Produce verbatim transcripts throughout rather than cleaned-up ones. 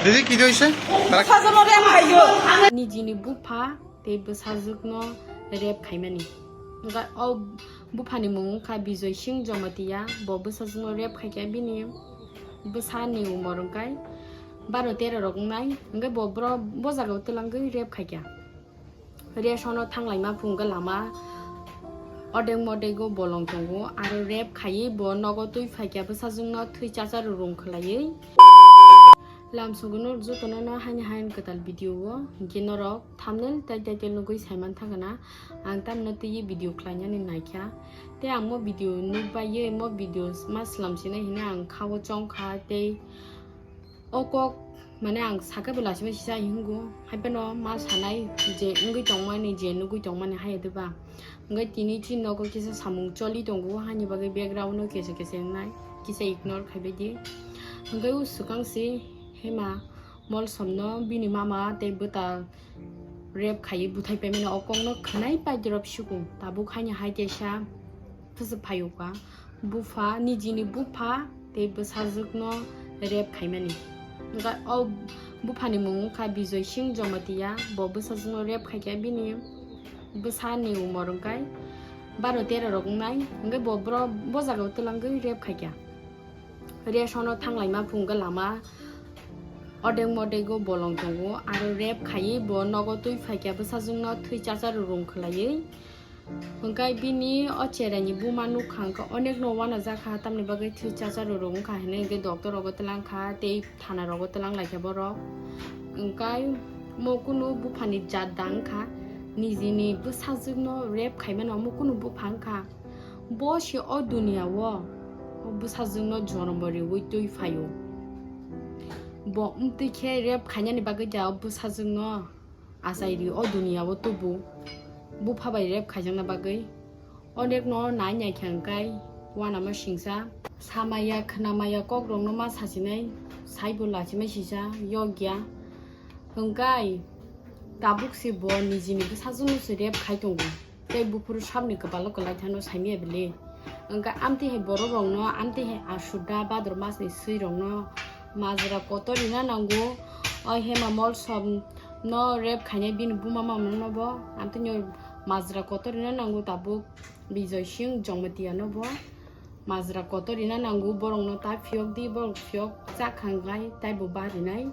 দিদি, কি হইছে? তারা সাজানো রে, আমি খাইছো। Nijini bupha tei bwsajwkno rape khaimani. Wngkha o buphani mung wngkha Bijoy Singh Jamatia, bo bwsajwkno rape khaikha, bini bwsani umor wngkha baro tero rok wngnai, hwnkhe bo bro-, bo jagao twlangwi rape khaikha. Resono thanglaima phungo lama odek modego bolong tongo, aro rape khaiwi bo nogo twi phaikha, bwsajwkno thwi chacha rurung khwlaiwi. Lamsogo norok jotono no haini haini kwtal video o, hinkhe norok thumbnail tai title nugwi saiman thangana ang tamno twiwi video khlainani naikha. Tei ang mo video nukbaiwi mo video ma swlam sinai hinwi ang khao chongkha tei o kok, mane, ang sakhe bo lachima sisa hingo, haiphano ma sanai je wngwi tongmani, je nugwi tongmani, hai diba? Hwnkhe tini chini nogo kisa samung choli tongo, hani bagwi background-o kesa kesa wngnai, kisa ignore khaibai di. Hwnkhe o swkang se Hema Molsomno bini mama tei bwta rape khaiwi buthai paimani o kokno khwnai paidrop siku, tabuk haini hai teisa. Phwswk phaiyokha, bupha, nijini bupha tei bwsajwkno rape khaimani. Wngkha o buphani mung wngkha Bijoy Singh Jamatia, bo bwsajwkno rape khaikha, bini bwsani umor wngkha baro tero rok wngnai, hwnkhe bo bro-, bo jagao twlangwi rape khaikha. Resono thanglaima phungo lama odek modego bolong tongo, aro rape khaiwi bo nogo twi phaikha, bwsajwkno thwi chacha rurung khwlaiwi. Hwnkhe bini o cheraini buma nukha hwnkhe onekno uanajakha, tamni bagwi thwi chacha rurung wngkha hinwi hwnkhe doctor rogo twlangkha tei thana rogo twlang laikha borok. Hwnkhe mo kunu buphani jat da wngkha, nijini bwsajwkno rape khaimano omo kunu bupha wngkha. Bo se o duniya o, o bwsajwkno jonomo riwi twi phaio. Bo wngtwi khe rape khainani bagwi da o bwsajwkno achai ri o duniya o tubu. Bupha bai rape khaijakna bagwi onekno nai nai khe hwnkhe uanama singsa. Samaya khwnamaya kokrokno ma sachinai, saibo lachimai sisa yokya. Hwnkhe tabuk se bo nijini bwsajwkno se rape khai tongo. Tei buphuru sabni kwbalo kwlai thano saimaya bili. Hwnkhe amtwi hai borok rokno, amtwi hai aswk da bhador masni swi rokno majra kotor rina nango. O Hema Molsom no rape khainai bini buma mama no bo amtwino majra kotor rina nango tabuk Bijoy Singh Jamatia no bo. Majra kotor rina nango, borokno ta phiyok di, borok phiyok chak kha hwnkhe taibo barinai.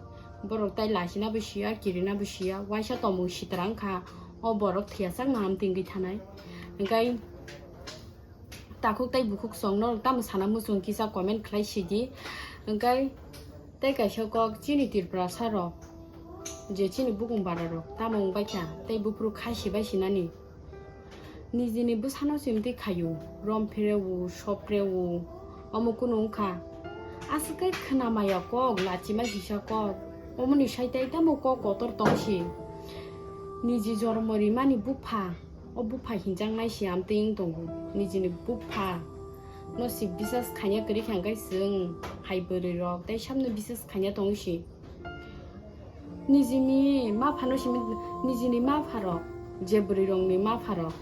Borok tai lachina bo siya, kirina bo siya, waisa tongmung sitra wngkha, o borok thiyachak no amtwi wngwi thanai. Hwnkhe takhuk tai bukhuk song norok tamo sana muchung kisa comment khlai sidi. Hwnkhe tei kaisa kok chini Tripurasa rok je chini bukung bara rok tamo wngbai kha tei buphuru khai sibai sinani. Nijini bwsano chimtwi khaio, rom phereo, sop reo, omo kunu wngkha. Aswk khe khwnamaya kok, lachima kisa kok, omoni saitai tamo kok kotor tongsi. Niji jormo rimani bupha, o bupha hinjaknai se amtwi wng tongo. Nijini bupha no se bisas khaina kwrwi kha hwnkhe chwng hai bwrwi rok tei samno bisas khaina tongwi se. Nijini ma phano simi, nijini ma pharok, je bwrwi rokni ma pharok,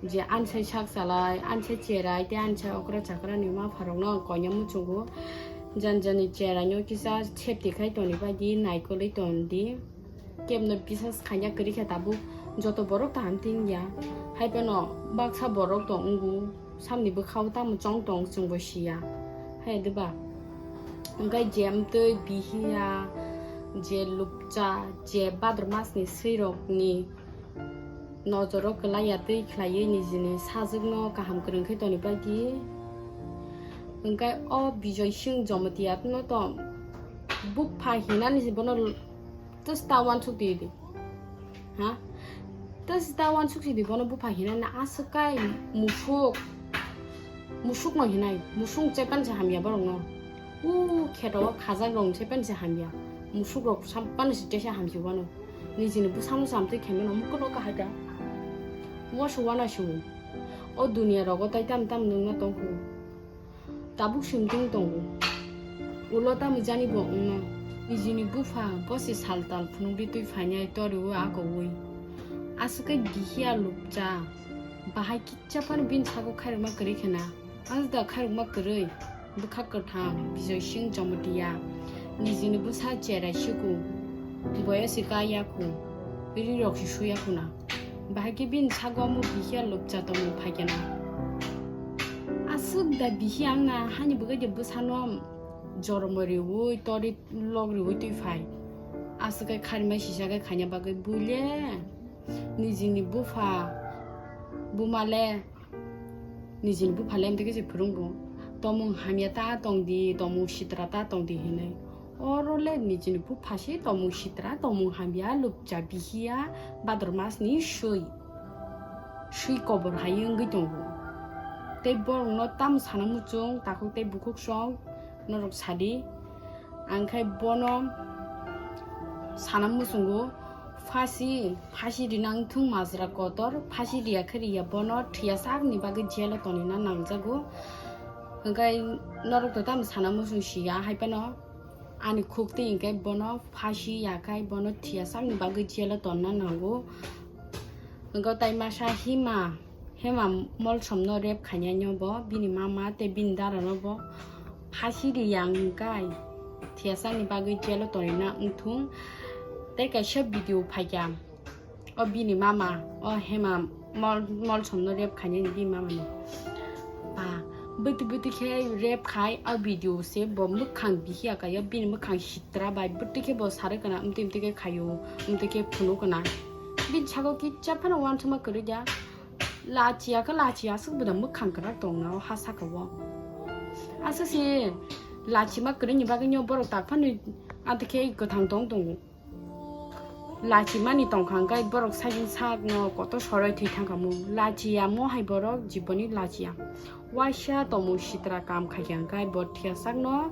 je ansai sak salai, ansai cherai tei ansai okra chakra ni ma pharok no ang koina muchungo. Jani jani cherai no kisa safety khai toni bai di, naikolwi ton di. Kebno bisas khaina kwrwi khe tabuk joto borok ta hamtwi wngya. Hai phano baksa borok tong wngo. Samni bwkhao tamo chong tong chwngbo siya, hai diba? Hwnkhe je amtwi bihiya, je lupcha, je Bhador masni swirokni nojoro kwlaiya twi khlaiwi nijini sajwkno kaham kwrwng khe toni bai di. Hwnkhe o Bijoy Singh Jamatia no to bupha hinani bono twsta wansuk twi di. Ha? Twsta wansuk si di bono bupha hinani aswk kai musuk. Musuk no hinai. Musuk chepan se hamya borok no. U kheto khajak rong chepan se hamya. Musuk rok sampano se tesa hamsi wano. Nijini bwsano samtwi khaimano mukhuno kahai da. Wasu wana su. O duniya rogo tai tam tam nungna tongkhu. Tabuk swngching tongo. Ulo tamo jani bo wngno. Nijini bupha bosi sal tal phunukdi twi phainai toriwi akowi. Aswk khe bihiya lupcha. Bahai kicha phano bini sago khairokma kwrwi khena. Ang da khairokma kwrwi. Bwkha kwthang Bijoy Singh Jamatia. nijini bwsa cherai siku, boyo se kaya ku, ri rok se suya kuna. Bahai khe bini sago omo bihia lupcha tongmung phaikhe na. Aswk da bihi ang na hani bwkha de bwsano jormo riwi tori lok riwi twi phai. Aswk khe kharima sisa khe khaina bagwi bui le nijini bupha buma le nijini bupha le amtwi khe se phwrwngbu. Tongmung hamya ta tong di, tongmung sitra ta tong di hinwi. Oro le nijini bupha se tongmung sitra, tongmung hamya, lupcha bihiya, Bhador mas ni swi. Swi kobor hai wngwi tongo. Tei borokno tamo sana muchung, takhuk tei bukhuk song norok sadi. Ang khai bono sana muchungo phasi, phasi rina wngthung majra kotor, phasi riya khe riya bono thwiya sakni bagwi jelo tonina nangjago. Hwnkhe norok to tamo sana muchung siya hai phano. Ani khuk twi hwnkhe bono phasi ya khai bono thwiya sakni bagwi jelo tonna nango. Hwnkhe tai masa hima, hima Molsomno rape khainai no bo, bini mama tei bini dara no bo phasi ri yang hwnkhe thwiya sakni bagwi jelo tonina wngthung. Tei kaisa video phaikha. O bini mama, o Hema Mol-, Molsomno rape khainani bini mama ni. Ba, bwtwi bwtwi khe rape khai, o video se bo mwkhang bihiya kai, o bini mwkhang sitra bai, bwtwi khe bo sarwi kana, mtwi mtwi khe khaio, mtwi khe phunu kana. Bini sago kisa phano uansukma kwrwi da. Lachiya khe lachiya, aswk bwda mwkhang kwrak tongna o ha saka o. Aswk se lachima kwrwini bagwi no borok tak phano, amtwi khe kwthang tong tongo. Lachimani tongkha hwnkhe borok sajwk sakno kotor sorai thwi thangkha mung. Lachiya mo hai borok jiboni lachiya. Waisa tomung sitra kam khaikha hwnkhe bo thwiya sakno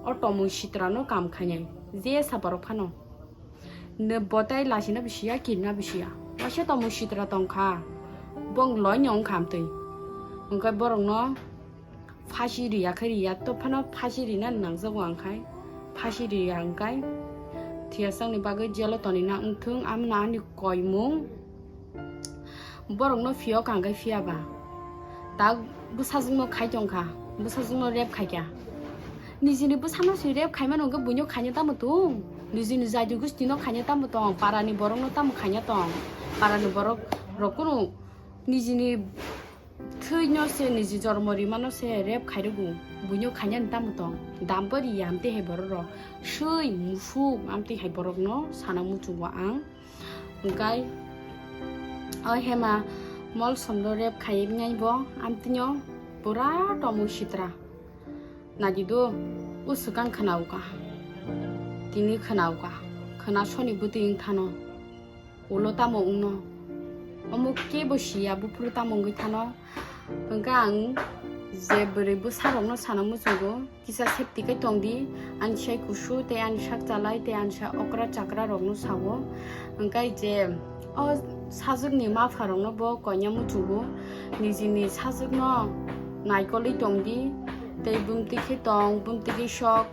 o tomung sitrano kam khainai. Jesa borok phano. Nw botai lachina bisiya, kirna bisiya. Waisa tomung sitra tongkha. Bong loino wngkha amtwi. Hwnkhe borokno phasi riya khe riya, to phano phasi rina nangjago ang khai, phasi riya ang khai, thiyasakni bagwi jelo tonina wngthung, amno ani koimung. Borokno phiyok ang khai phiyaba, ta bwsajwkno khai tongkha, bwsajwkno rape khaikha. Nijini bwsano se rape khaimano hwnkhe buino khaina tamo tong? Nijini jati gustino khaina tamo tong? Parani borokno tamo khaina tong? Parani borok rok kunu nijini thwino se, niji jormo rimano se rape khairwgo, buino khainani tamo tong? Dambori amtwi hai borok rok swi musuk amtwi hai borokno sana muchungo ang. Hwnkhe o Hema Molsomno rape khaiwi nai bo amtwino pura tomung sitra. Naidi do, o swkang khwnauka, tini khwnauka, khwna soni bwtwi wng thano. Ulo tamo wngno? Omo kebo siya, buphuru tamo wngwi thano. Hwnkhe ang je bwrwi bwsarokno sana muchungo, kisa safety khe tongdi, ani sai kusu tei ani sak chalai tei ani sai okra chakra rokno sao. Hwnkhe je o sajwkni mapharokno bo koina muchungo, nijini sajwkno naikolwi tongdi, tei bumtwi khe tong, bumtwi khe sok,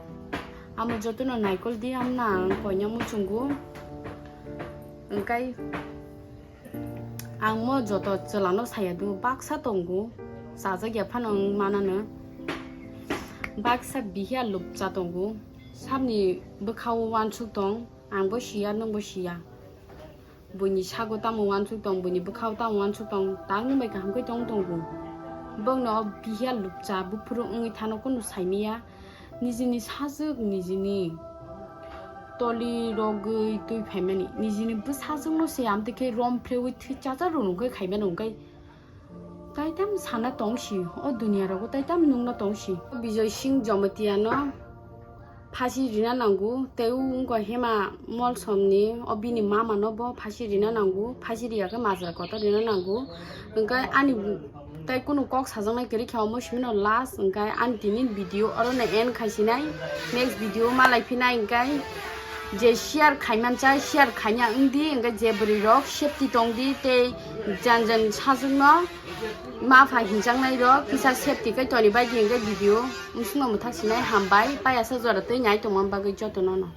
amo jotono naikoldi, amno ang koina muchungo. Hwnkhe ang mo joto chwlano saya do, baksa tongo, chajak ya phano wng manano. Baksa bihiya lupcha tongo, sabni bwkhao uansuk tong, ang bo siya, nwng bo siya. Buini sago tamo uansuk tong, buini bwkhao tamo uansuk tong, tang nwng bai kaham khe tong tongo. Bokno bihiya lupcha buphuru wngwi thano kunu saimiya. Nijini sajwk nijini toli rogwi twi phaimani, nijini bwsajwkno se amtwi khe rom phrewi thwi chacha rwrwng khe khaimani hwnkhe taitam sana tongsi, o duniya rogo taitam nungna tongsi. Bijoy Singh Jamatia no phasi rina nango, tei o wngkha Hema Molsomni o bini mama no bo phasi rina nango, phasi riya khe majra kotor rina nango, hwnkhe ani Tai kunu kok sajaknai kwrwi khe omo simi no last, hwnkhe ani tini video oro no end khaisinai. Next video malai phinai, hwnkhe je share khaimanchai share khaina wngdi, hwnkhe je bwrwi rok safety tongdi tei jan jan sajwkno ma pha hinjaknai rok kisa safety khe toni baidi, hwnkhe video bwswkno mwthak sinai. Hambai, paiya sa jora tei nai tongma bagwi jotono no.